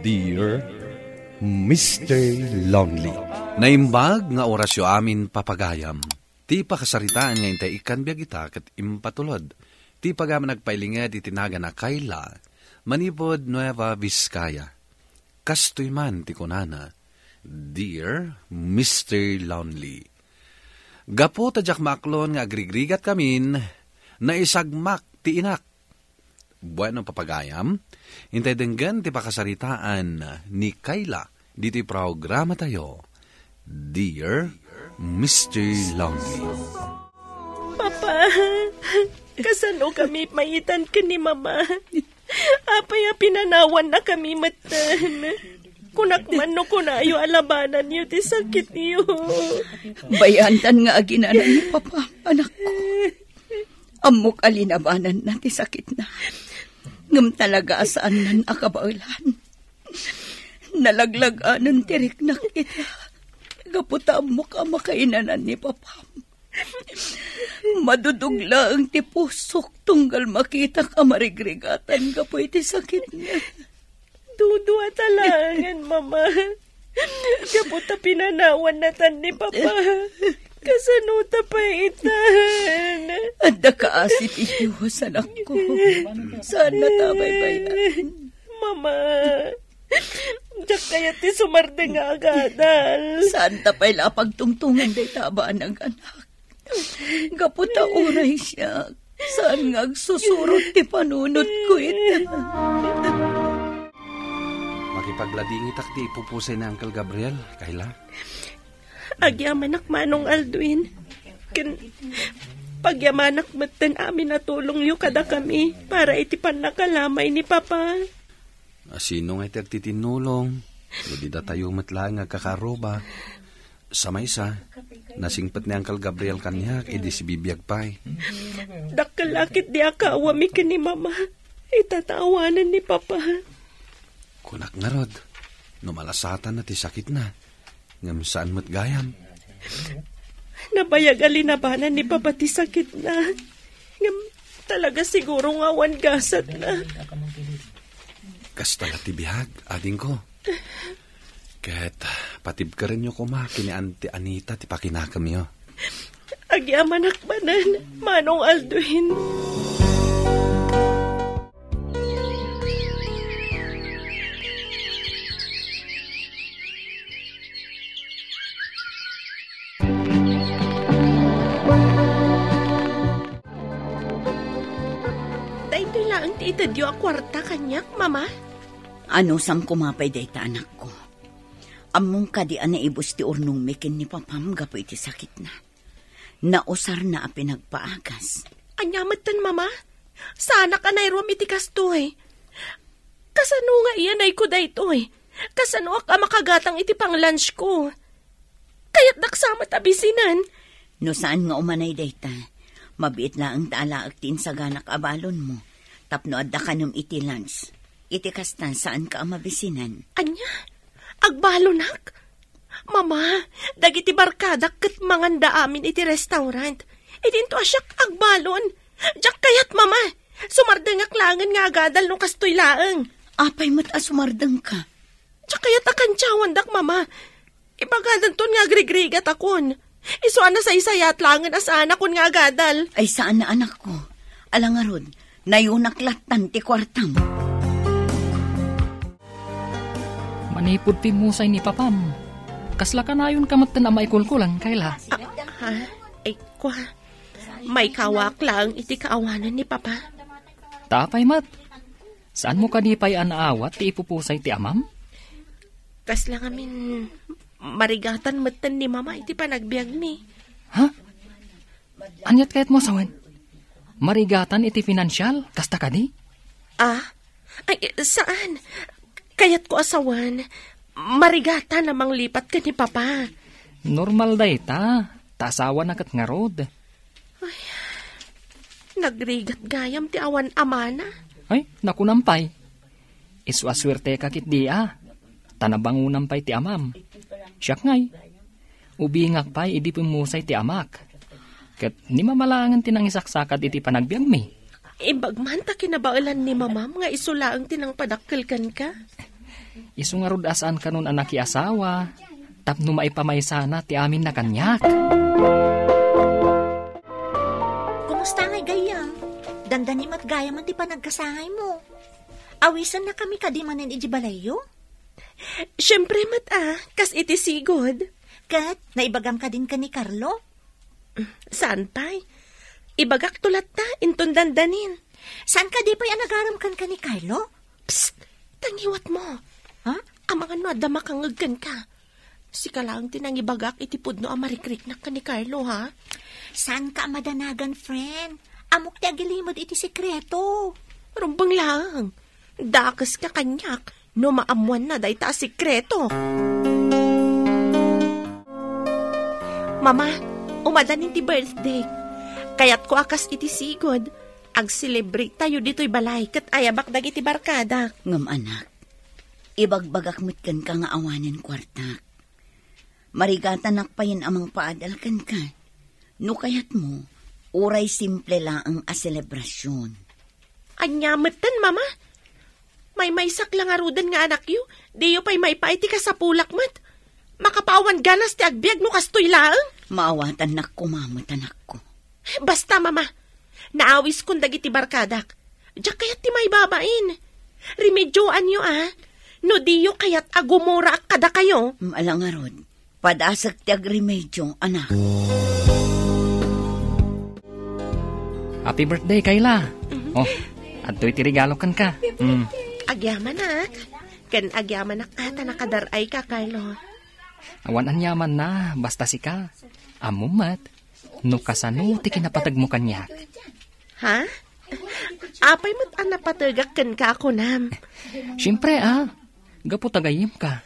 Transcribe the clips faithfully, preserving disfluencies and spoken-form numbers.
Dear Mister Lonely. Naimbag nga orasyo amin, papagayam. Ti pakasaritaan nga intay ikkan biag ita ket impatulod ti pagaman agpailinged iti nagan a Kayla manipud Nueva Vizcaya. Kastoy man ti kunana, "Dear Mister Lonely, gapu ta diak maaklon nga agrigrigat kamin, naisagmak ti inak." Bueno, papagayam, intay denggen ti pakasaritaan ni Kayla ditoy programatayo, Dear Mister Lonely. Papa, kasano kami maitdan ken ni Mama? Apay a pinanawannakami metten? Kunak man no kunayo a labananyo ti sakityo. Bayaantan nga aginanan ni Papa, anakko. Ammok a linabananna ti sakitna. Ngem talaga a saannan a kabaelan. Nalaglag-anen ti riknak ita. Gapu ta ammok a makainanan ni Papam. Madudog laeng ti pusok tunggal makitak a marigrigatan gapu iti sakitna. Dudua ta laengen, Mama. Gapu ta pinanawannatan ni Papa. Kasano ta pay itan? Adda kaasi ti Dios, anakko. Saan natabaybayan. Mama, diak kayat ti sumardeng nga agadal. Saan ta pay la a pagtungtongan dayta a banag, anak? Gapu ta uray siak, saan nga agsusurot ti panunotko ita. Makipagladingitak ti ipupusay ni Uncle Gabriel, Kayla. Agyamanak, Manong Aldwin. Ken pagyamanak metten amin a tulongyo kadakami para iti pannakalamay ni Papa. A sino nga iti agtitinnulong? No di datayo met laeng nga agkakaarruba. Sa maysa, nasingpet ni Uncle Gabriel kaniak idi sibibiag pay. Dakkel la ketdi a kaawami ken ni Mama. Ita ta awanen ni Papa. Kunak ngarud, no malasatanna ti sakitna, ngem saan met gayam. Nabayag a linabanan ni Papa ti sakitna. Ngem talaga siguro nga awan gasatna. Kasta la ti biag, adingko. Ket patibkerenyo koma ken ni Auntie Anita ti pakinakemyo. Agyamanak manen, Manong Aldwin. Daytoy laeng ti itedyo a kuarta kaniak, Mama? Anusam koma pay dayta, anakko. Ammom kadi a naibus ti urnongmi ken ni Papam gapu iti sakitna. Nausarna a pinagpaagas. Ania metten, Mama? Saanak a nairuam iti kastoy. Kasano nga iyanayko daytoy? Kasanoak a makagatang iti panglunchko? Kayatdak sa met a bisinen. No saan nga umanay dayta, mabiit laeng ta alaek ti insaganak a balonmo tapno adda kanem iti lunch. Iti kasta, saanka a mabisinen. Ania? Agbalonak? Mama, dagiti barkadak ket manganda amin iti restaurant. Idinto a siak agbalon. Diak kayat, Mama. Sumardengak laengen nga agadal no kastoy laeng. Apay met a sumardengka? Diak kayat a kantiawandak, Mama. Ibagadanton nga agrigrigatakon. Isu a nasaysayat laengen a saanakon nga agadal. Ay, saan a, anakko. Ala ngarud, nayunak lattan ti kuartam. Manipud pimmusay ni Papam, kasla kanayonka metten a maikulkulang, Kayla? Ah, ha? Ay, kua. Maikawaak laeng iti kaawanan ni Papa. Ta apay met? Saanmo kadi pay a naawat ti ipupusay ti amam? Kasla ngamin, marigatan metten ni Mama iti panagbiagmi. Ha? Aniat kayatmo a sawen? Marigatan iti pinansial? Kasta kadi? Ah? Ay, saan. Kayatko a sawen, marigatan a manglipat ken ni Papa. Normal dayta. Ta asawana ket ngarud. Ay, nagrigat gayam ti awan amana. Ay, nakunam pay. Isu a suerteka ketdi a, ta nabangonam pay ti amam. Siak ngay, ubingak pay idi pimmusay ti amak. Ket ni Mama laengen ti nangisaksakad iti panagbiagmi. Imbag man ta kinabaelan ni Mamam nga isu laeng ti nangpadakkel kenka. Isu ngarud a saan kanon a nakiasawa, tapno maipamaysana ti aminna kaniak. Kumusta ngay gayam? Dandani met gayam ti panagkasangaymo. Awisennakami kadi manen iti balayyo? Siempre met a, kas iti sigud. Ket naibagam kadin ken ni Carlo? Saan pay. Ibagakto latta, inton dandanin. Saan kadi pay a nagaram kenka ni Carlo? Psst! Tangiwat mo. Ha? Amangan no adda makangngeg kenka. Sika laeng ti nangibagak iti pudno a marikriknak ken ni Carlo, ha? Saanka a madanagan, friend. Ammok ti agilimed iti sekreto. Rumbeng laeng. Dakeska kaniak no maammoanna dayta a sekreto. Mama, umadanin ti birthday. Kayatko a kas iti sigud, agselebrate tayo ditoy balay ket ayabak dagiti barkadak. Ngem anak, ibagbagak met kenka nga awanen kuartak. Marigatanak payen a mangpaadal kenka. No kayatmo, uray simple laeng a selebrasyon. Ania metten, Mama? Maymaysak la ngaruden nga anakyo, diyo pay maipaay ti kasapulak met. Makapawan ganas ti agbiag no kastoy laeng. Maawatannak koma met, anakko. Basta, Mama. Naawiskon dagiti barkadak. Diak kayat ti maibabain. Remedyoanyo, a. No diyo kayat a gumuraak kadakayo. Mm, ala ngarud. Padasek ti agremedyo, anak. Happy birthday, Kayla. Mhm. Oh, adtoy ti regalo kenka. Mm. Agyamanak. Ken agyamanak a ta nakadar-ayka, Carlo. Awan aniamanna, basta sika. Ammom met no kasano ti kinapategmo kaniak. Ha? Apay met a napategak kenka a kunam? Siempre, a. Gapu ta gayyemka.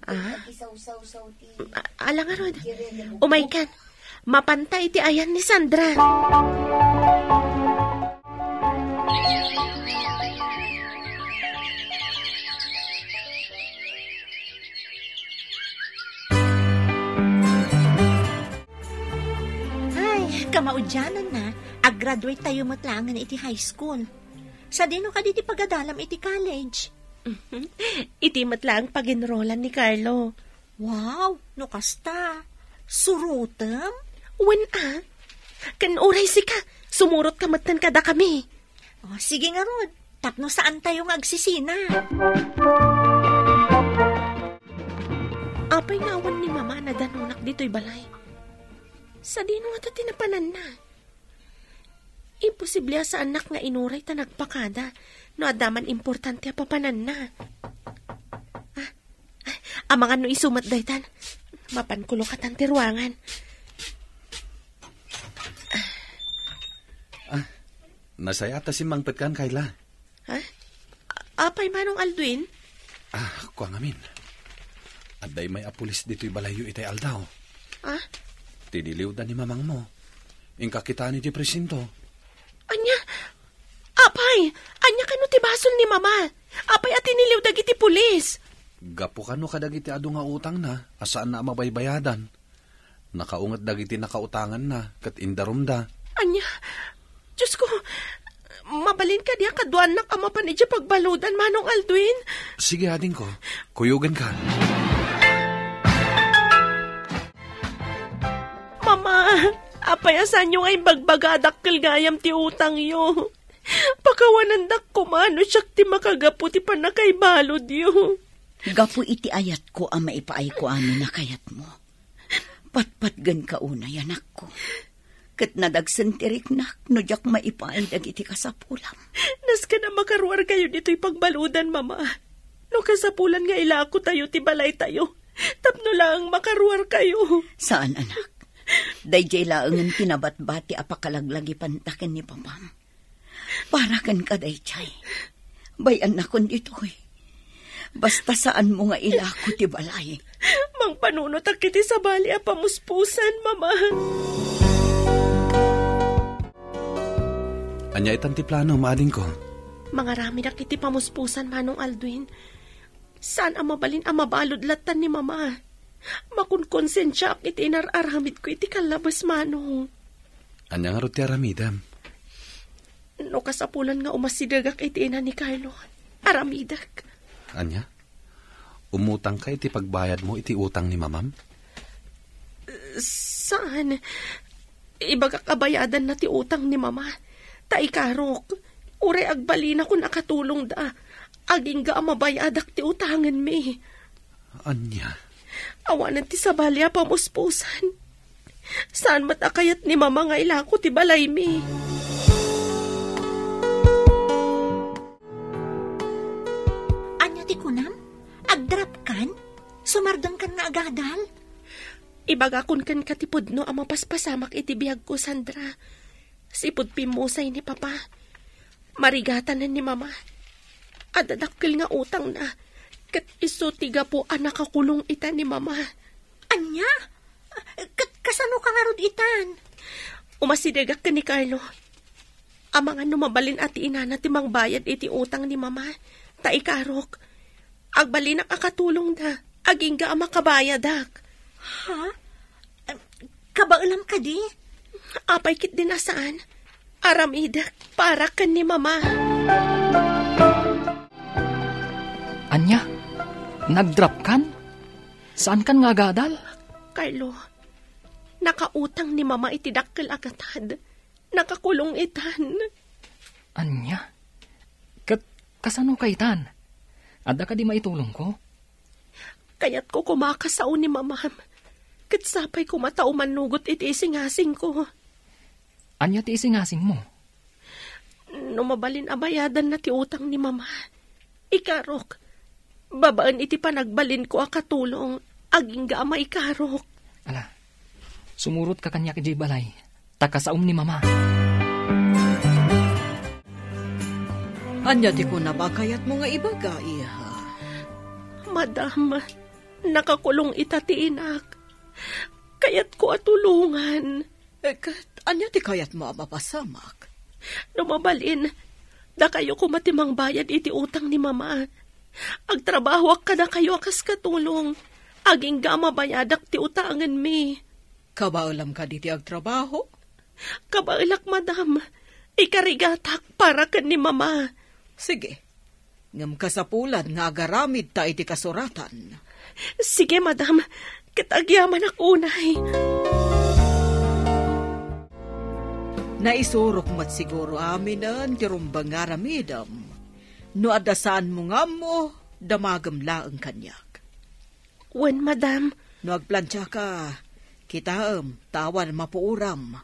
Ah? A-, ala ngarud. Umaykan. Mapanta iti ayan ni Sandra. Ay, kamaudiananna, aggraduate tayo met laengen iti high school. Sadino kadi ti pagadalam iti college? Iti met laeng pag-enrollan ni Carlo. Wow, no kasta, surotem? Wen a. Ken uray sika, sumurotka metten kadakami. Oh, sige ngarud, tapno saan tayo nga agsisina. Apay nga awan ni Mama a nadanonak ditoy balay? Sadino ngata ti napananna? Imposible a saannak nga inuray ta nagpakada no adda man importante a papananna. Ah, ay, amangan no isu met daytan. Mapanko lokatan ti ruangan. Ah, nasaya ta simmangpetkan, Kayla. Ha? A-, apay, Manong Aldwin? Ah, kua ngamin. Adda immay a pulis ditoy balayyo itay aldaw. Ah? Tiniliwda ni mamangmo. Inka kitaen iti presinto. Ania? Apay, ania kano ti basol ni Mama? Apay a tiniliw dagiti pulis? Gapu kano kadagiti adu nga utangna a saanna a mabaybayadan. Nakaunget dagiti nakautanganna ket indarumda. Ania? Diosko, mabalin kadi a kaduaannak a mapan idiay pagbaludan, Manong Aldwin? Sige, adingko. Kuyogenka. Mama, apay a saanyo nga imbagbaga a dakkel gayam ti utangyo? Pakawanandak koma no siak ti makagapu ti pannakaibaludyo. Gapu iti ayatko a maipaayko amin a kayatmo. Patpatgenka unay, anakko. Ket nadagsen ti riknak no diak maipaay dagiti kasapulam. Nasken a makaruarkayo ditoy pagbaludan, Mama. No kasapulan nga ilakotayo ti balaytayo, tapno laeng makaruarkayo. Saan, anak. Daydiay laengen ti nabatbati a pakalaglagipanta ken ni Papam. Para kenka daydiay. Bay-annakon ditoy. Basta saanmo nga ilako ti balay. Mangpanunotak iti sabali a pamuspusan, Mama. Ania itan ti plano, maadingko? Mangaramidak iti pamuspusan, Manong Aldwin. Saan a mabalin a mabalud latta ni Mama. Makonkonsensiaak iti inar-aramidko iti kallabes, Manong. Ania ngarud ti aramidem? No kasapulan nga umasidegak iti ina ni Carlo, aramidek. Ania? umutangka iti pagbayadmo iti utang ni mamam? Saan. Ibagak a bayadanna ti utang ni mama. Ta ikarok, uray agbalinakon a katulongda, agingga a mabayadak ti utangenmi. Ania? Awanen ti sabali a pamuspusan. Saan met a kayat ni mama nga ilako ti balaymi. Ania ti kunam? Agdrapkan? Sumardengkan nga agadal? Ibagakon kenka ti pudno a mapaspasamak iti biagko, Sandra. Sipud pimmusay ni Papa, marigatanan ni Mama. Adda dakkel nga utangna, ket isu ti gapu a nakakulong ita ni Mama. Ania? Ka-, kasano ka ngarud itan? Umasidegak ken ni Carlo. Amangan no mabalin a ti inana ti mangbayad iti utang ni Mama, ta ikarok, agbalinak a katulongda, agingga a makabayadak. Ha? Em, kabaelam kadi? Apay ketdin a saan? Aramidek para ken ni Mama. Ania? Nagdrapkan? Saankan nga agadal? Carlo, nakautang ni Mama iti dakkel a gatad. Nakakulong itan. Ania? Ket kasano kaitan? Adda kadi maitulongko? Kayatko koma a kasao ni Mamam. Ket sapay koma ta umanugot iti isingasingko. Ania ti isingasingmo? No mabalin a bayadanna ti utang ni Mama, ikarok, babaen iti panagbalinko a katulong, agingga a maikarok. Ala, sumurotka kaniak idiay balay, ta kasaom ni Mama. Ania ti kunam a kayatmo nga ibaga, iha? Madam, nakakulong ita ti inak. Kayatko a tulongan. Eh, ket ania ti kayatmo a mapasamak? No mabalin, dakayo koma ti mangbayad iti utang ni Mama. Agtrabahoak kadakayo a kas katulong. Agingga a mabayadak ti utangenmi. Kabaelam kadi ti agtrabaho? Kabaelak, madam. Ikarigatak para ken ni Mama. Sige. Ngem kasapulan nga agaramidta iti kasuratan. Sige, madam. Ket agyamanak unay. Naisurok met siguro aminen ti rumbeng nga aramidem. No adda saanmo nga ammo, damagem laeng kaniak. Wen, madam. No agplantiaka, kitaem, ta awan mapuoram.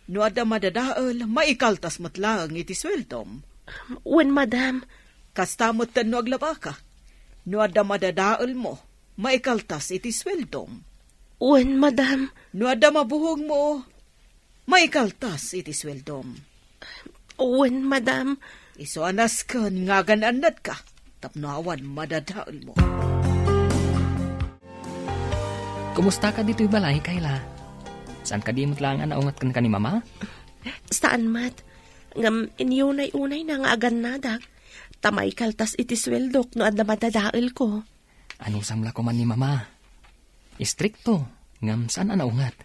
No adda madadael, maikaltas met laeng iti sueldom. Wen, madam. Kasta metten no aglabaka. No adda madadaelmo, maikaltas iti sueldom. Wen, madam. No adda mabuhogmo, maikaltas iti sueldom. Wen, madam. Isu a nasken nga agan-annadka tapno awan madadaelmo. Kumusta ka ditoy balay, Kayla? Saan kadi met laeng a naunget kenka ni Mama? Saan met. Ngem inyunay-unayna nga agannadak. Ta maikaltas iti sueldok no adda madadaelko. Anusam la koman ni Mama. Istrikto, ngem saan a naunget.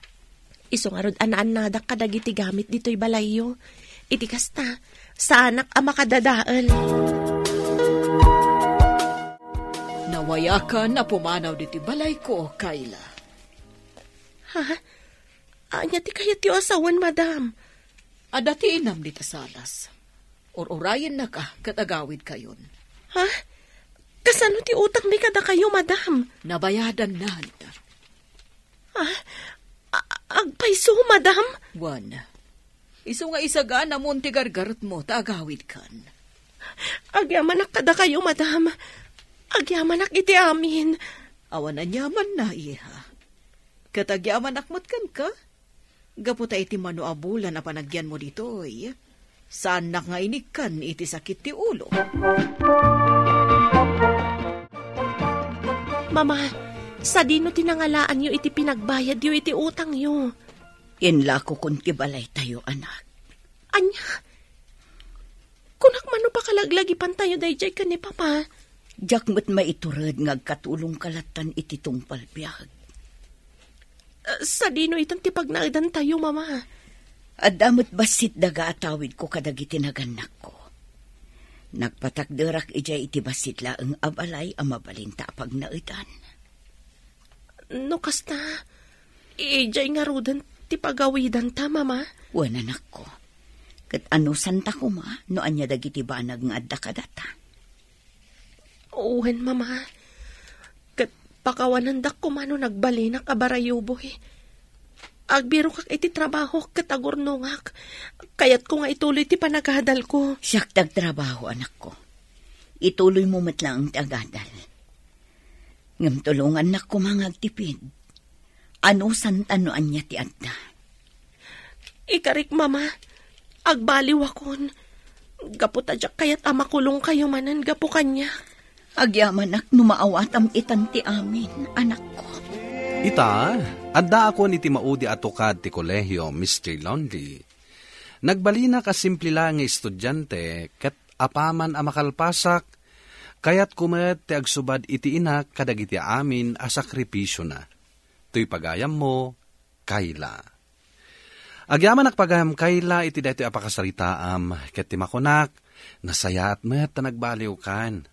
Isu ngarud a naannadak kadagiti gamit ditoy balayyo. Iti kasta, saanak a makadadael. Nawayakan a pumanaw ditoy balayko, Kayla. Ha? Ania ti kayatyo a sawen, madam? Adda ti inam dita salas. Ur-urayennaka ket agawidkayon. Ha? Kasano ti utangmi kadakayo, madam? Nabayadannan. Ha? A-, agpayso, madam? Wen. Isu nga isaganamon ti gargaretmo ta agawidkan. Agyamanak kadakayo, madam. Agyamanak iti amin. Awan aniamanna, iha. Ket agyamanak met kenka. Gapu ta iti mano a bulan a panagyanmo ditoy, saannak nga inikkan iti sakit ti ulo. Mama, sadino ti nangalaanyo iti pinagbayadyo iti utangyo? Inlakokon ti balaytayo, anak. Ania? Kunak mano pakalaglagipantayo daydiay ken ni Papa? Diak met maitured nga agkatulongka lattan iti tungpal biag. Ah, sadino itan ti pagnaedantayo, Mama? Adda met bassit daga a tawidko kadagiti nagannakko. Nagpatakderak idiay iti bassit laeng a balay a mabalinta a pagnaetan. No kasta, idiay ngaruden ti pagawidanta, Mama? Wen, anakko. Ket anusanta koma no ania dagiti banag nga adda kadata? Wen, Mama. Ket pakawanendak koma no nagbalinak a barayuboy. Agbirokak iti trabaho ket agurnongak. Kayatko nga ituloy ti panagadalko. Siak ti agtrabaho, anakko. Ituloymo met laeng ti agadal. Ngem tulongannak koma nga agtipid. Anusanta no ania ti adda? Ikarik, Mama. Agbaliwakon. Gapu ta diak kayat a makulongkayo manen gapu kaniak. Agyamanak no maawatam itan ti amin, anakko. Ita, addaakon iti maudi a tukad ti Colegio Mister Lonely. Nagbalinak a simple la nga estudiante ket apaman a makalpasak, kayatko met ti agsubad iti inak kadagiti amin a sakripisiona. Toy pagayammo, Kayla. Agyamanak pagayam, Kayla, iti daytoy a pakasaritaam, ket ti makunak, nasayaat met ta nagbaliwkan.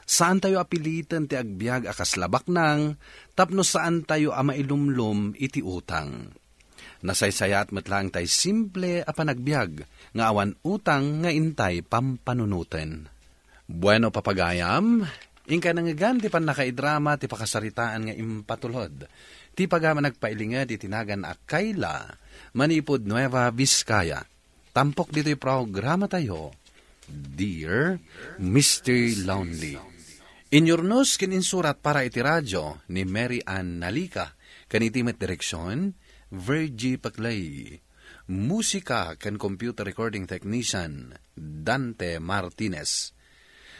Saantayo a piliten ti agbiag a kasla baknang tapno saantayo a mailumlom iti utang. Nasaysayaat met laeng tay simple a panagbiag nga awan utang nga intay pampanunoten. Bueno, papagayam, inkay nangngegan ti pannakaidrama ti pakasaritaan nga impatulod ti pagayam a nagpailinged iti nagan a Kayla manipud Nueva Vizcaya. Tampok ditoy programatayo, Dear Mister Lonely. Inyurnos ken insurat para iti radio ni Mary Ann Nalica, ken iti met direksion, Virgie Paclay. Musika ken computer recording technician, Dante Martinez.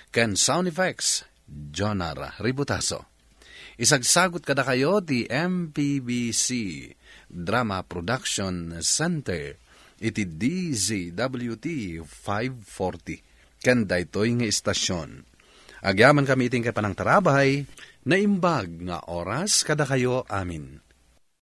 Ken sound effects, Jonar Ributaso. Isagsagut kadakayo ti M P B C Drama Production Center iti D Z W T five forty. Ken daytoy nga istasyon. Agyamankami iti inkay panangtarabay, naimbag nga oras kadakayo amin.